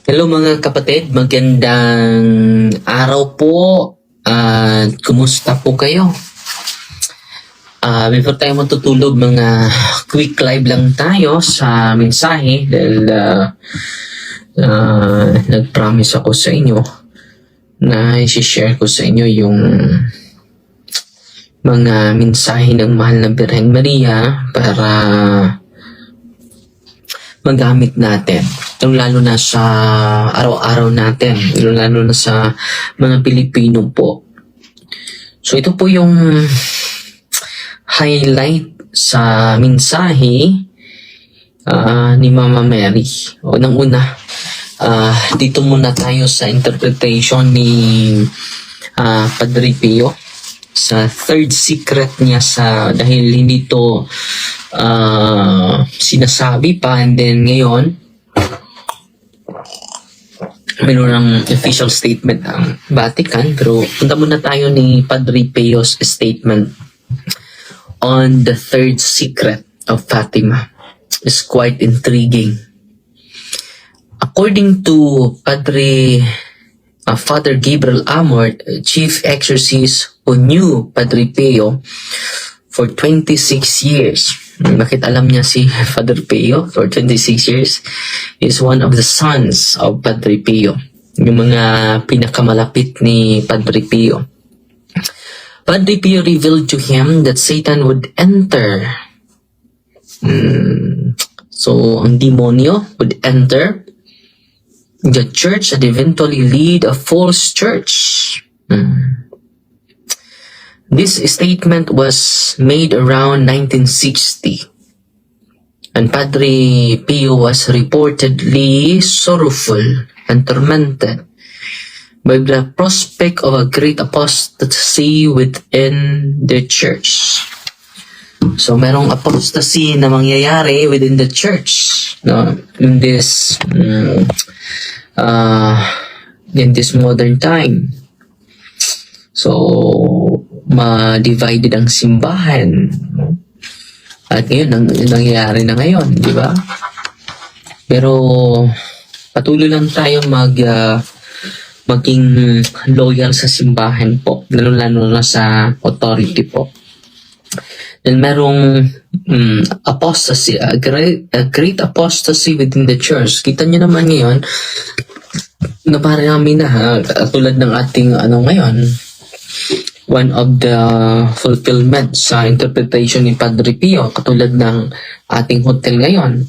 Hello, mga kapatid, magandang araw po at kumusta po kayo? Before tayo matutulog, mga quick live lang tayo sa mensahe dahil nag-promise ako sa inyo na i-share ko sa inyo yung mga mensahe ng mahal na Birhen Maria para magamit natin. Lalo na sa araw-araw natin. Lalo na sa mga Pilipino po. So ito po yung highlight sa mensahe ni Mama Mary. O nang una, dito muna tayo sa interpretation ni Padre Pio sa third secret niya sa dahil hindi to sinasabi pa, and then ngayon mayroon ng official statement ang Vatican, pero punta muna tayo ni Padre Pio's statement on the third secret of Fatima. Is quite intriguing. According to Padre Father Gabriel Amorth, chief exorcist who knew Padre Pio for 26 years. Bakit alam niya si Father Pio for 26 years? He is one of the sons of Padre Pio. Yung mga pinakamalapit ni Padre Pio. Padre Pio revealed to him that Satan would enter. So, ang demonyo would enter the church and eventually lead a false church. This statement was made around 1960. And Padre Pio was reportedly sorrowful and tormented by the prospect of a great apostasy within the church. So merong apostasy na mangyayari within the church, no, in this modern time. So ma-divided ang simbahan, no? At ngayon, nangyayari na ngayon, di ba? Pero patuloy lang tayo maging loyal sa simbahan po, lalo-lalo na sa authority po. Then merong apostasy, a great apostasy within the church. Kita niyo naman ngayon, na marami na ha, tulad ng ating ano ngayon, one of the fulfillment sa interpretation ni Padre Pio, katulad ng ating hotel ngayon.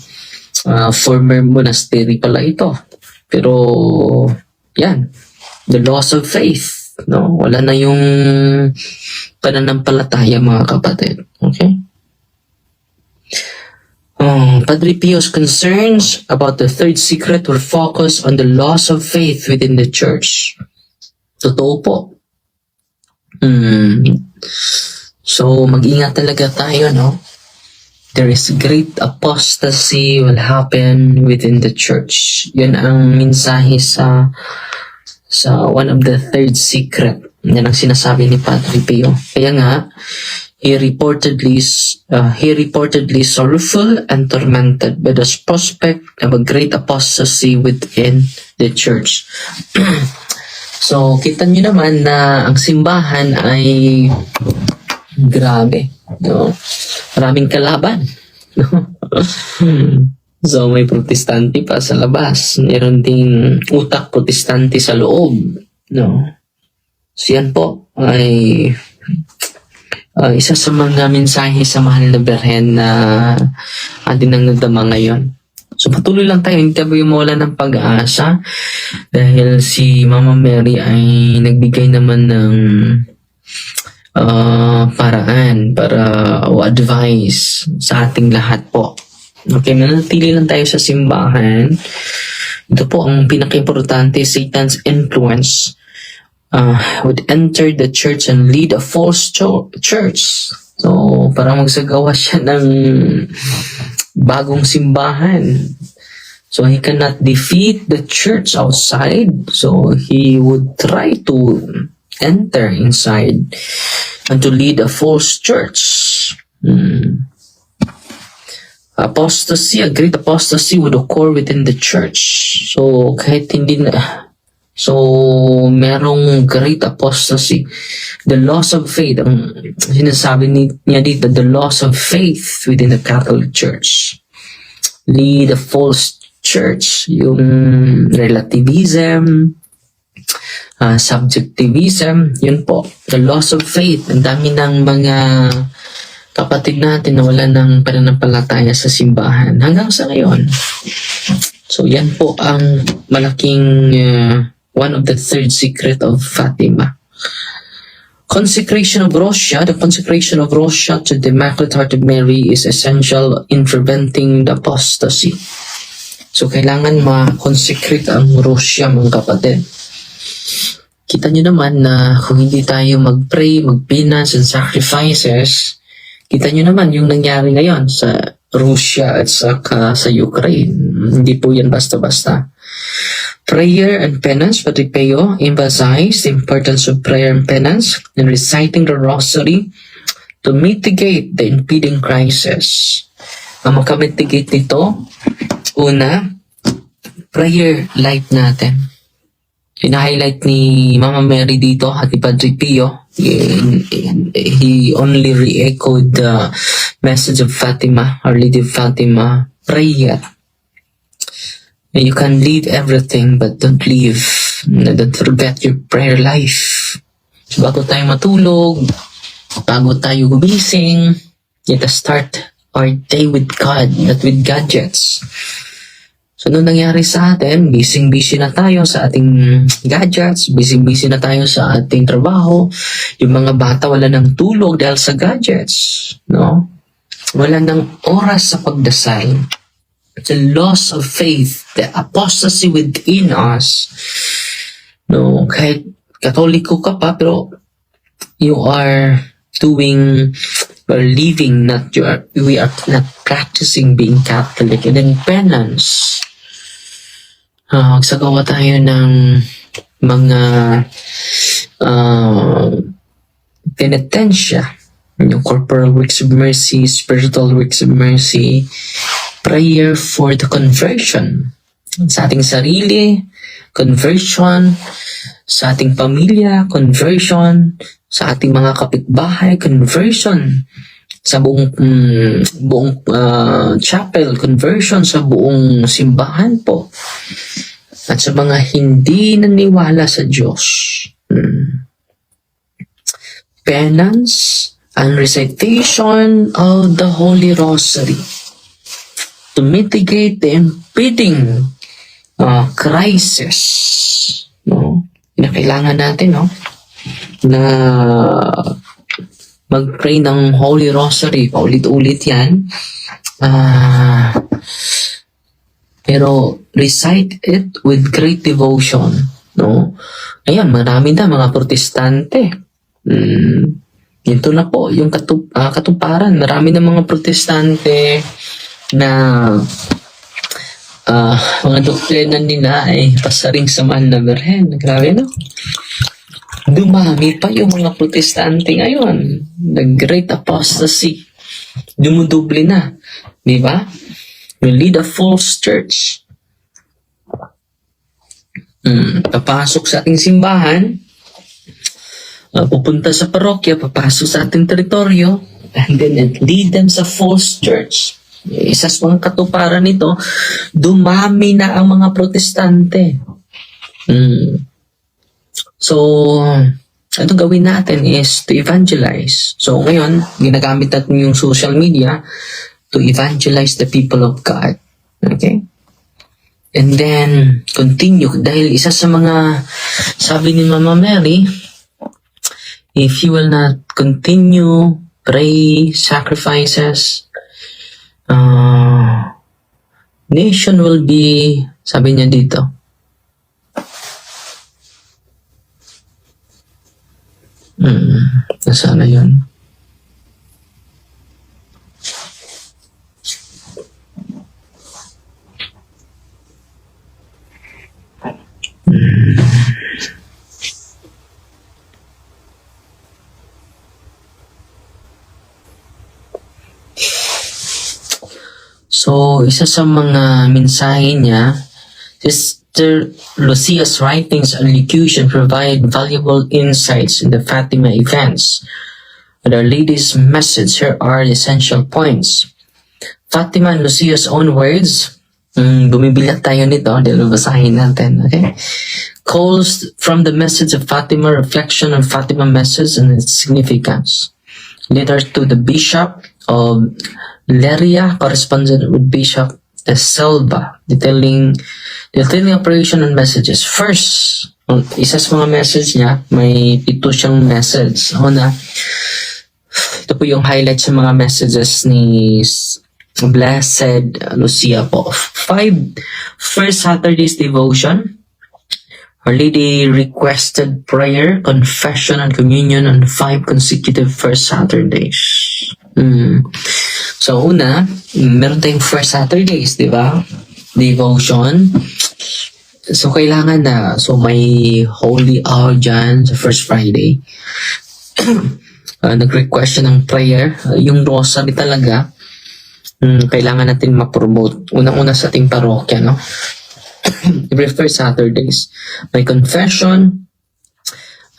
Former monastery pala ito. Pero, yan, the loss of faith. No? Wala na yung pananampalataya, mga kapatid. Okay? Oh, Padre Pio's concerns about the third secret were focused on the loss of faith within the church. Totoo po. So, mag-ingat talaga tayo, no? There is great apostasy will happen within the church. Yun ang mensahe sa one of the third secret. Yan ang sinasabi ni Padre Pio. Kaya nga, he reportedly sorrowful and tormented by the prospect of a great apostasy within the church. So, kita nyo naman na ang simbahan ay grabe. No? Maraming kalaban. No? So, may Protestante pa sa labas. Meron ding utak Protestante sa loob. No? So, yan po ay isa sa mga mensahe sa mahal na Birhen na atin nang nadama ngayon. So patuloy lang tayo, hindi tayo mawala ng pag-asa dahil si Mama Mary ay nagbigay naman ng paraan para o advice sa ating lahat po. Okay, manatili lang tayo sa simbahan. Ito po ang pinaka-importante, Satan's influence would enter the church and lead a false church. So, parang magsagawa siya ng bagong simbahan. So, he cannot defeat the church outside. So, he would try to enter inside and to lead a false church. Apostasy, a great apostasy would occur within the church. So, kahit hindi na, so, merong great apostasy. The loss of faith, ang sinasabi niya dito, the loss of faith within the Catholic Church. Lead a false church, yung relativism, subjectivism, yun po. The loss of faith. Ang dami ng mga kapatid natin na wala ng pananampalataya sa simbahan hanggang sa ngayon. So yan po ang malaking one of the third secret of Fatima. Consecration of Russia. The consecration of Russia to the Immaculate Heart of Mary is essential in preventing the apostasy. So, kailangan ma-consecrate ang Russia, mga kapatid. Kita nyo naman na kung hindi tayo mag-pray, mag-penance and sacrifices, kita nyo naman yung nangyari ngayon sa Russia at saka sa Ukraine. Hindi po yan basta-basta. Prayer and penance, Padre Pio emphasized the importance of prayer and penance in reciting the rosary to mitigate the impending crisis. Ang makamitigate nito, una, prayer life natin. Pina-highlight ni Mama Mary dito at ni Padre Pio. He only re-echoed the message of Fatima, Our Lady of Fatima, prayer. You can leave everything but don't forget your prayer life. So, bago tayo matulog, bago tayo gumising, let us start our day with God, not with gadgets. So, nung nangyari sa atin, busy-busy na tayo sa ating gadgets, busy-busy na tayo sa ating trabaho, yung mga bata wala nang tulog dahil sa gadgets, no? Wala nang oras sa pagdasal. The loss of faith, the apostasy within us. No, kahit Katoliko ka pa, pero you are doing or living not you are we are not practicing being Catholic. And then penance. Magsagawa tayo ng mga penitensya, yung corporal works of mercy, spiritual works of mercy, prayer for the conversion sa ating sarili, conversion sa ating pamilya, conversion sa ating mga kapitbahay, conversion sa buong chapel, conversion sa buong simbahan po. At sa mga hindi naniwala sa Diyos. Penance and recitation of the Holy Rosary to mitigate the impending crisis. No? Kailangan natin, no? Na mag-pray ng Holy Rosary. Paulit-ulit yan. Pero recite it with great devotion. No? Ayan, marami na mga Protestante. Ito na po, yung katuparan. Marami na mga Protestante na mga doktrina nila ay pasaring sa Mahal na Birhen. Grabe, no? Dumami pa yung mga Protestante ngayon. The Great Apostasy. Dumudoble na. Di ba? You lead a false church. Papasok sa ating simbahan, pupunta sa parokya, papasok sa ating teritoryo, and then lead them sa false church. Isa sa mga katuparan nito, dumami na ang mga Protestante. So, anong gawin natin is to evangelize. So, ngayon, ginagamit natin yung social media to evangelize the people of God. Okay? And then, continue. Dahil isa sa mga sabi ni Mama Mary, if you will not continue, pray, sacrifices, nation will be, sabi niya dito, nasaan na yun? So, isa sa mga mensahe niya, Sister Lucia's writings on locution provide valuable insights in the Fatima events. And Our Lady's message, here are the essential points. Fatima and Lucia's own words, bumibilat tayo nito, dahil basahin natin, okay? Calls from the message of Fatima, reflection on Fatima message and its significance. Letter to the Bishop of Leiria, correspondent with Bishop de Silva, detailing operation and messages. First, isa sa mga message niya, may pito siyang message. Una, ito po yung highlight sa mga messages ni Blessed Lucia po. Five first Saturdays devotion. Our Lady requested prayer, confession, and communion on five consecutive first Saturdays. So, una, meron tayong first Saturdays, di ba? Devotion. So, kailangan na. So, may holy hour dyan sa first Friday. Nag-request siya ng prayer. Yung rosary talaga, kailangan natin ma-promote. Unang-una sa ating parokya, no? Every first Saturdays. May confession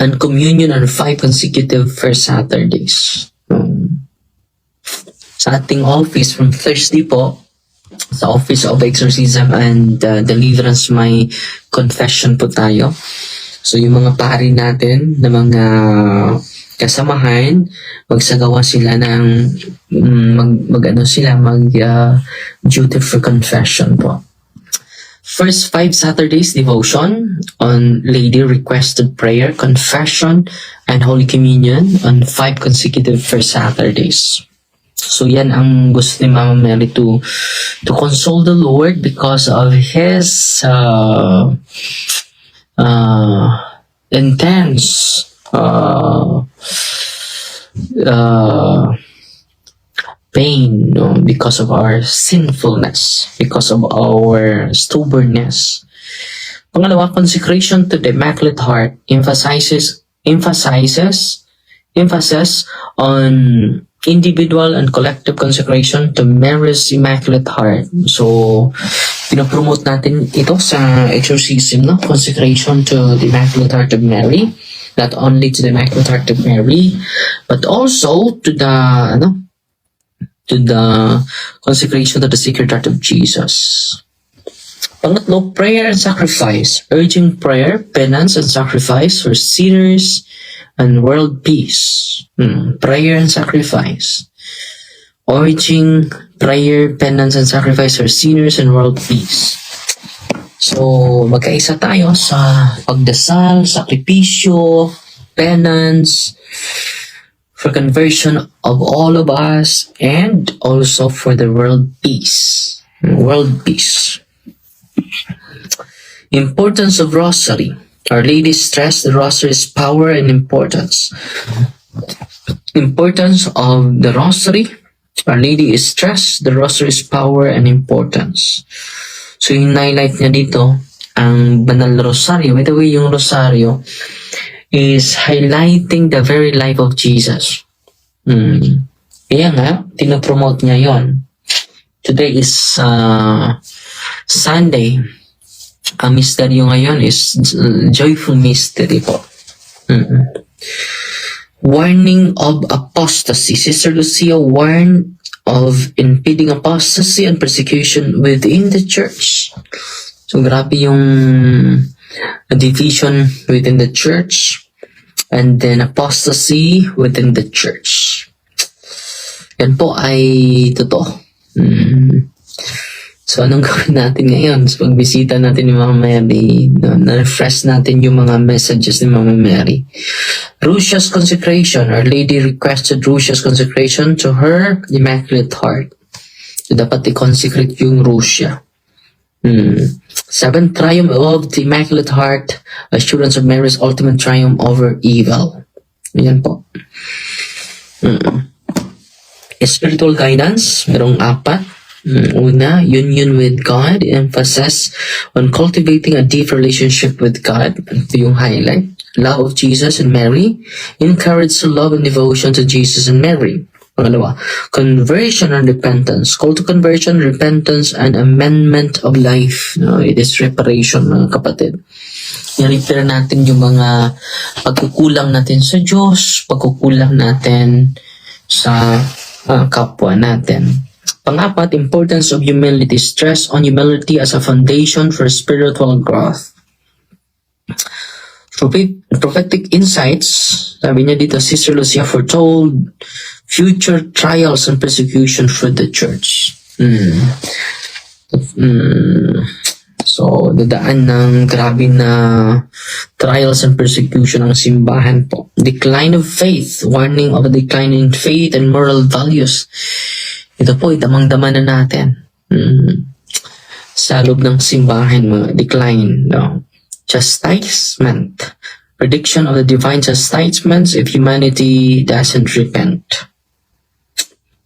and communion on five consecutive first Saturdays. Sa ating office from Thursday po, sa Office of Exorcism and Deliverance, may confession po tayo. So yung mga pari natin na mga kasamahan, magsagawa sila ng mag ano sila mag duty for confession po. First five Saturdays devotion on Lady requested prayer, confession, and Holy Communion on five consecutive first Saturdays. So yan ang gusto ni Mama Mary to console the Lord because of his intense pain, no? Because of our sinfulness, because of our stubbornness. Pangalawa, consecration to the Immaculate Heart emphasizes emphasis on individual and collective consecration to Mary's Immaculate Heart. So, pinopromote natin ito sa exorcism, no? Consecration to the Immaculate Heart of Mary. Not only to the Immaculate Heart of Mary, but also to the, ano, to the consecration to the Sacred Heart of Jesus. Pangatlo, prayer and sacrifice. Urging prayer, penance, and sacrifice for sinners and world peace. Prayer and sacrifice. Urging prayer, penance, and sacrifice for sinners and world peace. So, magkaisa tayo sa pagdasal, sakripisyo, penance, for conversion of all of us, and also for the world peace. World peace. Importance of Rosary. Our Lady stressed the Rosary's power and importance. Importance of the Rosary. Our Lady stressed the Rosary's power and importance. So yung highlight niya dito, ang Banal na Rosario. By the way, yung Rosario is highlighting the very life of Jesus. Kaya nga, tinopromote niya yon. Today is Sunday. Ang misteryo ngayon is joyful mystery po. Warning of apostasy. Sister Lucia warned of impending apostasy and persecution within the church. So grabe yung division within the church and then apostasy within the church. Yan po ay totoo. So, anong gawin natin ngayon? Sa pagbisita natin ni Mama Mary, no, na-refresh natin yung mga messages ni Mama Mary. Russia's consecration. Our Lady requested Russia's consecration to her Immaculate Heart. So, dapat i-consecrate yung Russia. Seventh triumph of the Immaculate Heart, assurance of Mary's ultimate triumph over evil. Ayan po. Spiritual guidance, merong apat. Una, union with God, emphasis on cultivating a deep relationship with God. Ito yung highlight. Love of Jesus and Mary, encourage the love and devotion to Jesus and Mary. Pangalawa, conversion and repentance. Call to conversion, repentance, and amendment of life. No, it is reparation, mga kapatid. I-repair natin yung mga pagkukulang natin sa Diyos, pagkukulang natin sa kapwa natin. Pangapat, importance of humility. Stress on humility as a foundation for spiritual growth. Prophetic insights, sabi niya dito, Sister Lucia foretold future trials and persecution for the church. So, dadaan ng grabe na trials and persecution ang simbahan po. Decline of faith, warning of a decline in faith and moral values. Ito po, damang-dama na natin. Sa loob ng simbahan, mga decline, no? Chastisement. Prediction of the divine chastisements if humanity doesn't repent.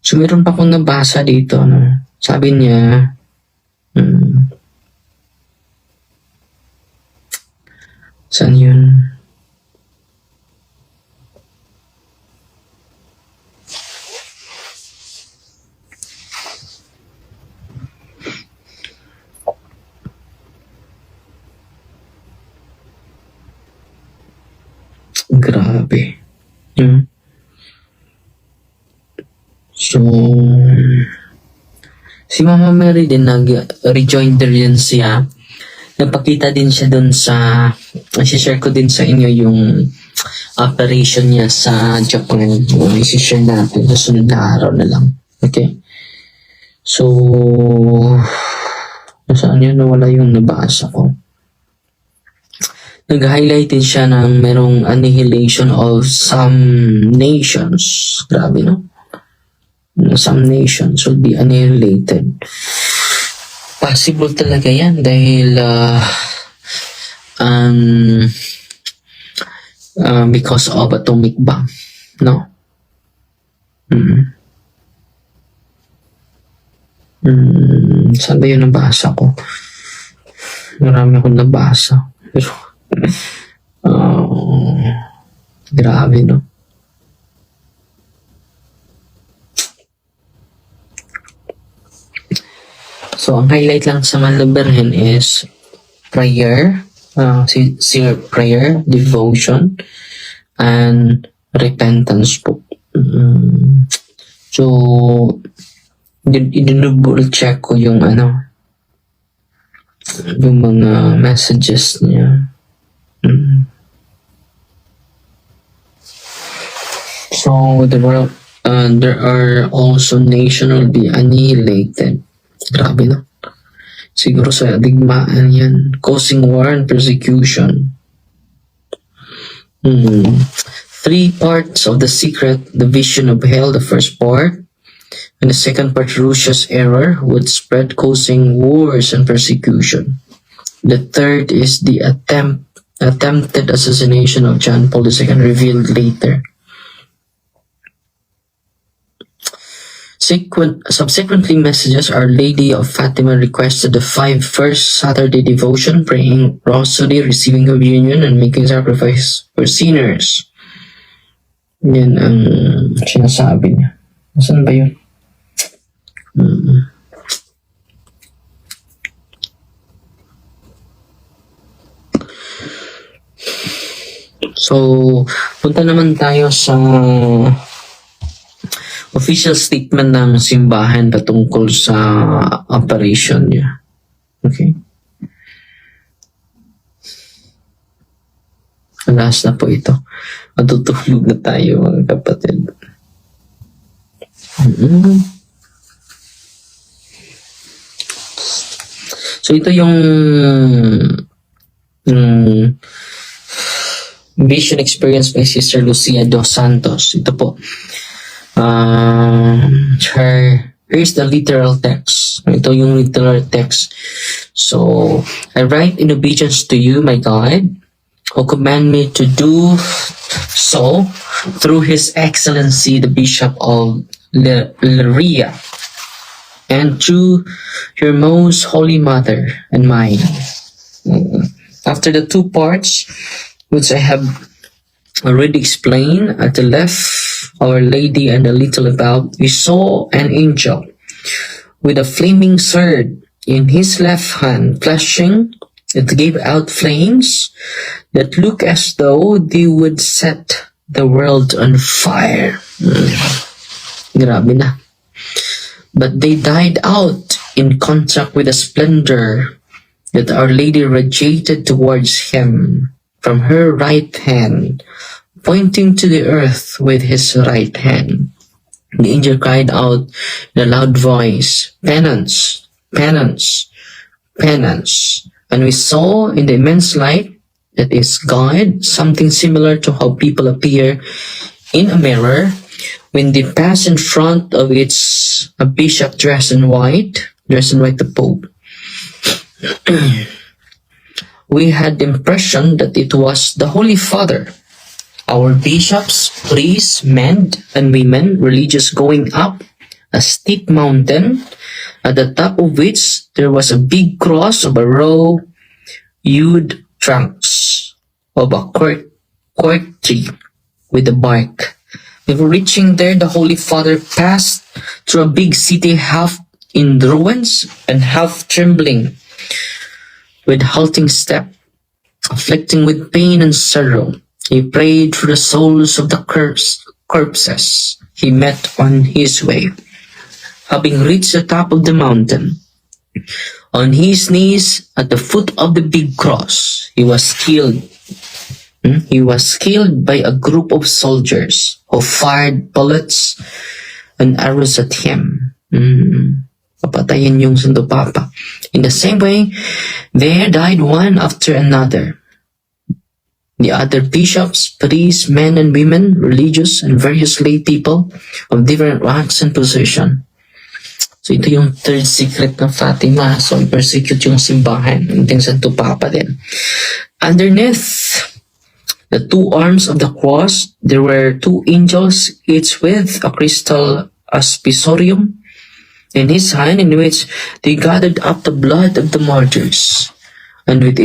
So, meron pa akong nabasa dito, no? Sabi niya, saan yun? Grabe. So, si Mama Mary din nag-rejoinder din siya. Napakita din siya dun sa, share ko din sa inyo yung operation niya sa Japan. I-share natin sa sunod na araw na lang. Okay? So, nasaan yun? Nawala yung nabasa ko. Nag-highlight din siya ng merong annihilation of some nations. Grabe, no? Some nations will be annihilated. Possible talaga yan dahil because of atomic bomb, no? Saan ba yun nabasa ko? Marami akong nabasa. Pero, grabe, no? So, ang highlight lang sa Mahal na Birhen is prayer, sincere prayer, devotion, and repentance po. So, i-double check ko yung ano, yung mga messages niya. So, there are also nation will be annihilated. Grabe, no? Siguro sa digmaan yan. Causing war and persecution. Three parts of the secret, the vision of hell, the first part. And the second part, Russia's error would spread, causing wars and persecution. The third is the attempted assassination of John Paul II, revealed later. Subsequently, messages Our Lady of Fatima requested the five first Saturday devotion, praying rosary, receiving communion, and making sacrifice for sinners. Yan ang sinasabi niya. Nasaan ba yun? So, punta naman tayo sa official statement ng simbahan patungkol sa operation niya. Okay? Last na po ito. Matutulog na tayo, mga kapatid. So ito yung vision experience by Sister Lucia dos Santos. Ito po. Here's the literal text. Ito yung literal text. So, "I write in obedience to you, my God, who command me to do so through His Excellency, the Bishop of Leiria, and through your most holy mother and mine." After the two parts, which I have already explained at the left Our Lady and a little above, we saw an angel with a flaming sword in his left hand, flashing. It gave out flames that looked as though they would set the world on fire. Grabe na. But they died out in contact with the splendor that Our Lady radiated towards him from her right hand, pointing to the earth with his right hand. The angel cried out in a loud voice, "Penance, penance, penance." And we saw in the immense light that is God something similar to how people appear in a mirror when they pass in front of its a bishop dressed in white, the Pope. We had the impression that it was the Holy Father. Our bishops, priests, men and women, religious, going up a steep mountain, at the top of which there was a big cross of a row hewed trunks of a cork tree with the bark. Before reaching there, the Holy Father passed through a big city half in ruins and half trembling, with halting step, afflicting with pain and sorrow. He prayed for the souls of the corpses he met on his way. Having reached the top of the mountain, on his knees at the foot of the big cross, he was killed. He was killed by a group of soldiers who fired bullets and arrows at him. Papatayin yung Santo Papa. In the same way, there died one after another the other bishops, priests, men and women, religious and various lay people of different ranks and position. So ito yung third secret ng Fatima. So i-persecute yung simbahan. Yung Santo Papa din. Underneath the two arms of the cross, there were two angels, each with a crystal aspersorium in his hand, in which they gathered up the blood of the martyrs, and with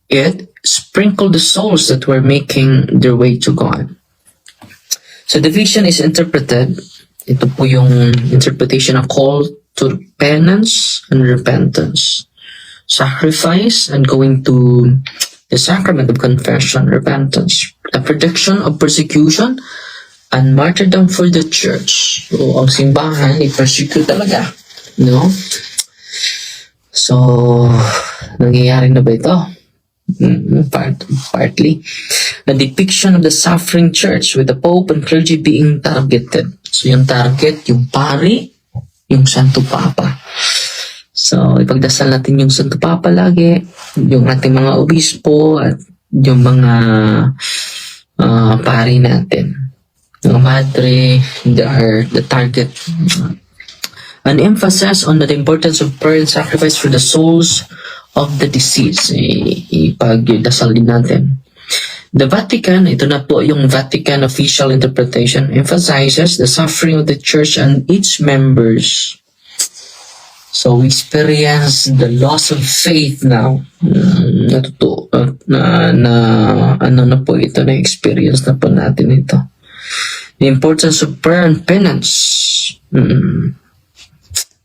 it sprinkled the souls that were making their way to God. So the vision is interpreted, ito po yung interpretation ng call to penance and repentance, sacrifice and going to the sacrament of confession, repentance, the prediction of persecution and martyrdom for the church. So, ang simbahan, i-persecute talaga. No? So, nangyayari na ba ito? Partly. The depiction of the suffering church with the Pope and clergy being targeted. So, yung target, yung pari, yung Santo Papa. So, ipagdasal natin yung Santo Papa lagi, yung ating mga obispo, at yung mga pari natin. Mga madre, they are the target. An emphasis on the importance of prayer and sacrifice for the souls of the deceased. Ipagdasal din natin. The Vatican, ito na po yung Vatican official interpretation, emphasizes the suffering of the church and its members. So we experience the loss of faith now. Natuto, na, ano na po ito, na-experience na po natin ito. The importance of prayer and penance.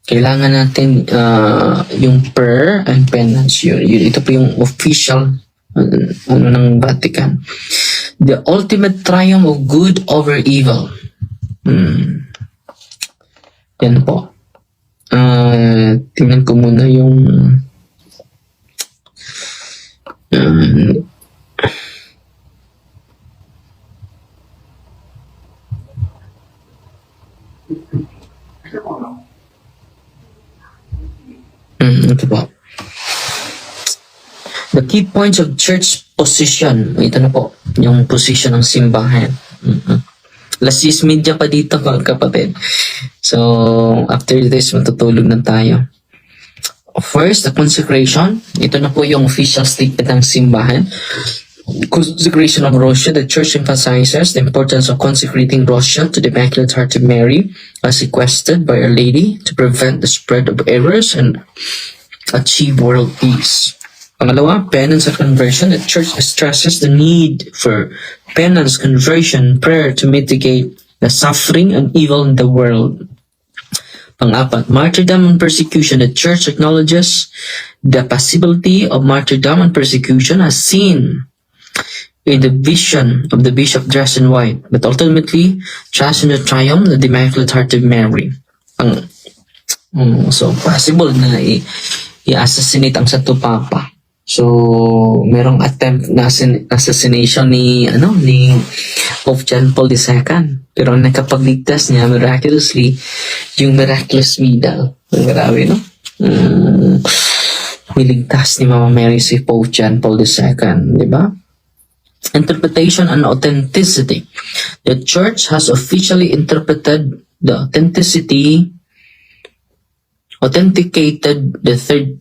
Kailangan natin yung prayer and penance. Yun, ito po yung official ano ng Vatican. The ultimate triumph of good over evil. Yan po. Tingnan ko muna yung ito po. The key points of church position. Ito na po, yung position ng simbahan. Alas 6:30 pa dito, mga kapatid. So, after this, matutulog na tayo. First, the consecration. Ito na po yung official statement ng simbahan. Consecration of Russia. The church emphasizes the importance of consecrating Russia to the Immaculate Heart of Mary as requested by Our Lady to prevent the spread of errors and achieve world peace. Pangalawa, penance and conversion. The Church stresses the need for penance, conversion, prayer to mitigate the suffering and evil in the world. Pang-apat, martyrdom and persecution. The Church acknowledges the possibility of martyrdom and persecution as seen in the vision of the bishop dressed in white, but ultimately trusts in the triumph of the Immaculate Heart of Mary. So, possible na i-assassinate ang Santo Papa. So, merong attempt na assassination ni Pope John Paul II. Pero ang nakapagligtas niya miraculously, yung miraculous medal. Ang grabe, no? Niligtas ni Mama Mary si Pope John Paul II, di ba? Interpretation and authenticity. The Church has officially interpreted the authenticity authenticated the third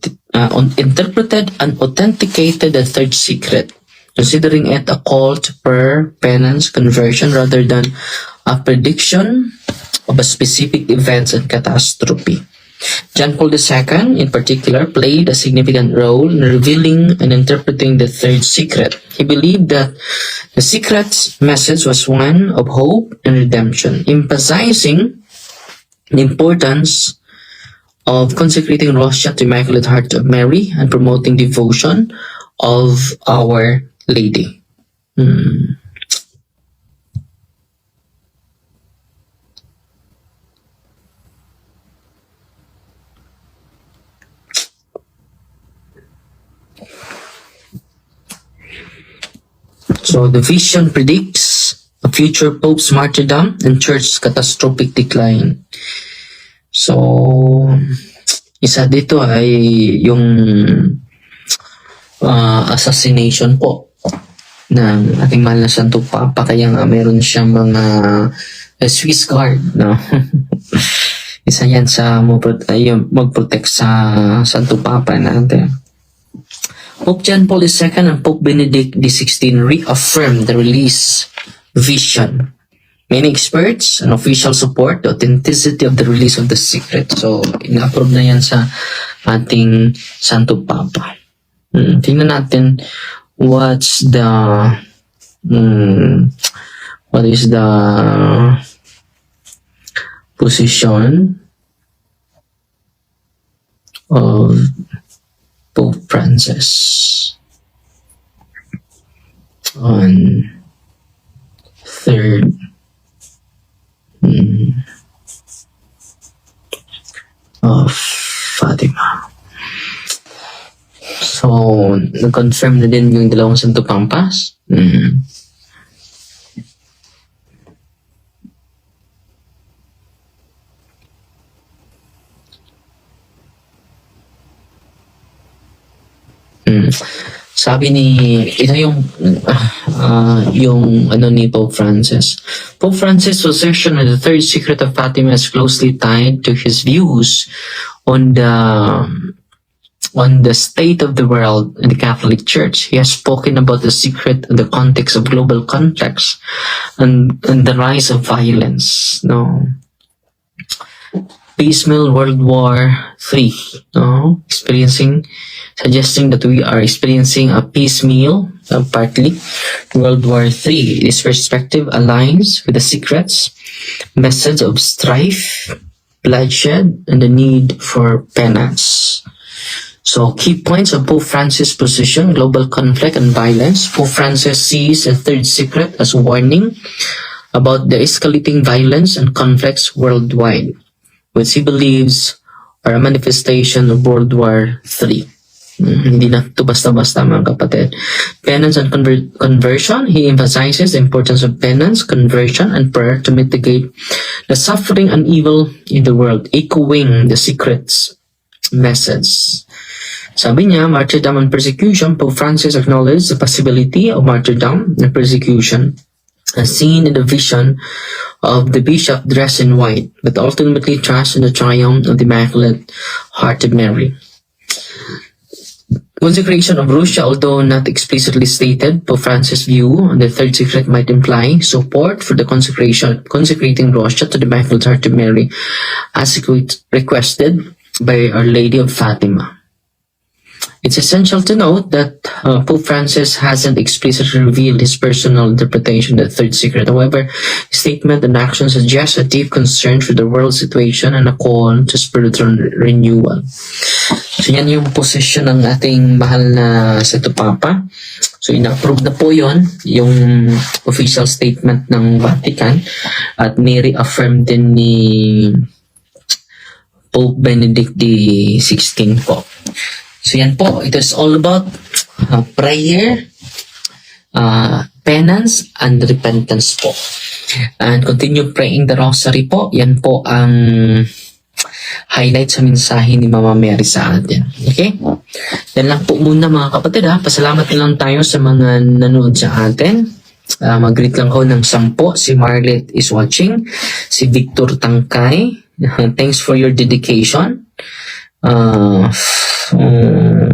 interpreted and authenticated the third secret, considering it a call to prayer, penance, conversion rather than a prediction of a specific events and catastrophe. John Paul II, in particular, played a significant role in revealing and interpreting the third secret. He believed that the secret's message was one of hope and redemption, emphasizing the importance of consecrating Russia to Immaculate Heart of Mary and promoting devotion of Our Lady. So the vision predicts a future pope's martyrdom and church's catastrophic decline. So, isa dito ay yung assassination po ng ating mahal na Santo Papa, kaya nga meron siyang mga Swiss Guard, no? Isa yan sa ay, yung mag-protect sa Santo Papa natin. Pope John Paul II and Pope Benedict XVI reaffirmed the release vision. Many experts and officials support the authenticity of the release of the secret. So, ina-approve na yan sa ating Santo Papa. Tingnan natin what is the position of Pope Francis on third of Fatima. So, nag-confirm na din yung dalawang Santo Papas. Sabi ni, ito yung ano ni Pope Francis. Pope Francis' position on the third secret of Fatima is closely tied to his views on the state of the world and the Catholic Church. He has spoken about the secret in the context of global conflicts and the rise of violence. No. Piecemeal World War III. No? Experiencing, suggesting that we are experiencing a piecemeal, partly, World War III. This perspective aligns with the secret's message of strife, bloodshed, and the need for penance. So, key points of Pope Francis' position: global conflict and violence. Pope Francis sees the third secret as a warning about the escalating violence and conflicts worldwide, which he believes are a manifestation of World War III. Hindi na ito basta-basta, mga kapatid. Penance and conversion. He emphasizes the importance of penance, conversion, and prayer to mitigate the suffering and evil in the world, echoing the secret's message. Sabi niya, martyrdom and persecution. Pope Francis acknowledged the possibility of martyrdom and persecution as seen in the vision of the bishop dressed in white, but ultimately trusts in the triumph of the Immaculate Heart of Mary. Consecration of Russia, although not explicitly stated, Pope Francis' view on the third secret might imply support for the consecration, consecrating Russia to the Immaculate Heart of Mary, as requested by Our Lady of Fatima. It's essential to note that Pope Francis hasn't explicitly revealed his personal interpretation of the third secret. However, his statement and actions suggest a deep concern for the world situation and a call to spiritual renewal. So yan yung posisyon ng ating mahal na Santo Papa. So ina-approve na po yon, yung official statement ng Vatican, at ni-reaffirm din ni Pope Benedict XVI po. So yan po, it is all about prayer, penance, and repentance po. And continue praying the rosary po. Yan po ang highlight sa mensahe ni Mama Mary sa atin. Okay? Yan lang po muna, mga kapatid, ha. Pasalamat na lang tayo sa mga nanood sa atin. Mag-greet lang ko ng 10. Si Marlet is watching. Si Victor Tangkay. Thanks for your dedication.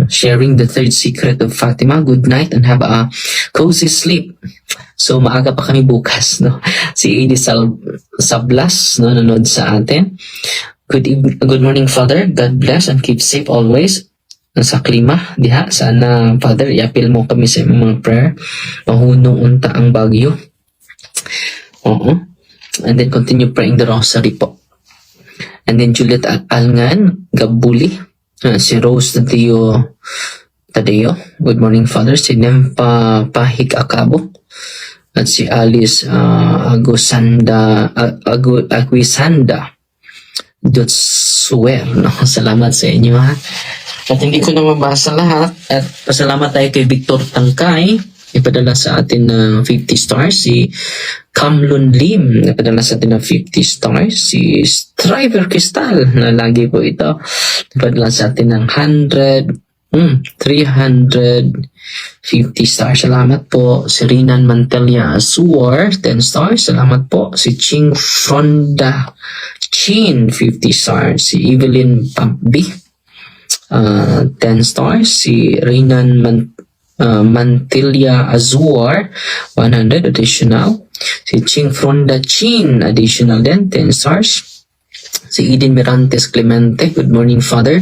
Sharing the third secret of Fatima. Good night and have a cozy sleep. So maaga pa kami bukas, no? Si Adi Sablas, no, nanood sa atin. Good evening, good morning, Father. God bless and keep safe always. Sa klima diha, sana, Father, iapil mo kami sa imong mga prayer. Mahunong unta ang bagyo. Oo. And then continue praying the rosary po. And then Juliet Alngan, Gabuli, si Rose Tadeo Tadeo, good morning, Father. Si Nempa Pahik Akabo, at si Alice Agusanda, Aguisanda Dotsuer, no? Salamat sa inyo, ha. At hindi ko na mabasa lahat. At pasalamat tayo kay Victor Tangkay. Ipadala sa atin ng 50 stars. Si Kamlun Lim, napadala sa atin ng 50 stars. Si Striver Cristal, na lagi po ito, napadala sa atin ng 100, 350 stars. Salamat po. Si Rinan Mantilla Suar, 10 stars. Salamat po. Si Ching Fronda Chin, 50 stars. Si Evelyn Pambi, 10 stars. Si Rinan Mantilla Azuar, 100 additional. Si Ching Fronda Chin, additional din, 10 stars. Si Eden Mirantes Clemente, good morning, Father.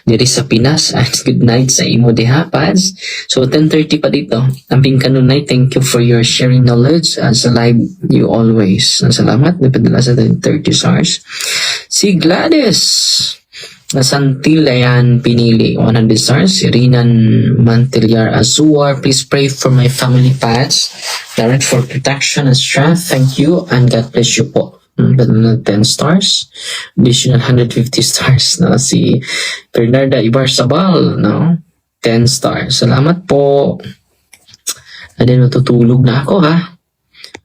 Diri sa Pinas and good night sa imo diha, Pads. So 10:30 pa dito. Amping kanunay, thank you for your sharing knowledge as alive you always. Salamat, napadala sa 30 stars. Si Gladys Santilayan Pinili, 100 stars. Si Rinan Mantillar Azuar, please pray for my family, Pads. Direct for protection and strength. Thank you and God bless you po. Padala na 10 stars. Additional 150 stars na si Bernarda Ibarzabal, no? 10 stars. Salamat po. And then matutulog na ako, ha.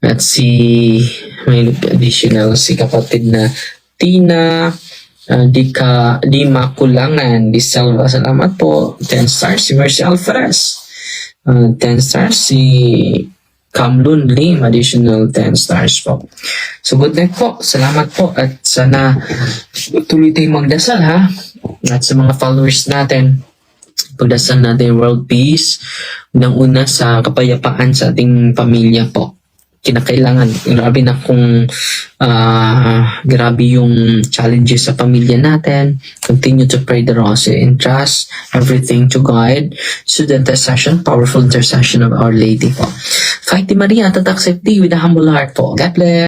At si may additional si kapatid na Tina di ka di makulangan di Selva. Salamat po. 10 stars si Mercy Alvarez. 10 stars si Kamlun Lim, additional 10 stars po. So good night po. Salamat po at sana tuloy tayong magdasal, ha. At sa mga followers natin, pagdasal natin world peace, unang una sa kapayapaan sa ating pamilya po. Kinakailangan, grabe na kung grabe yung challenges sa pamilya natin. Continue to pray the rosary and trust everything to God through the intercession, powerful intercession of Our Lady po. Fight Maria, tatak safety with a humble heart po. God bless.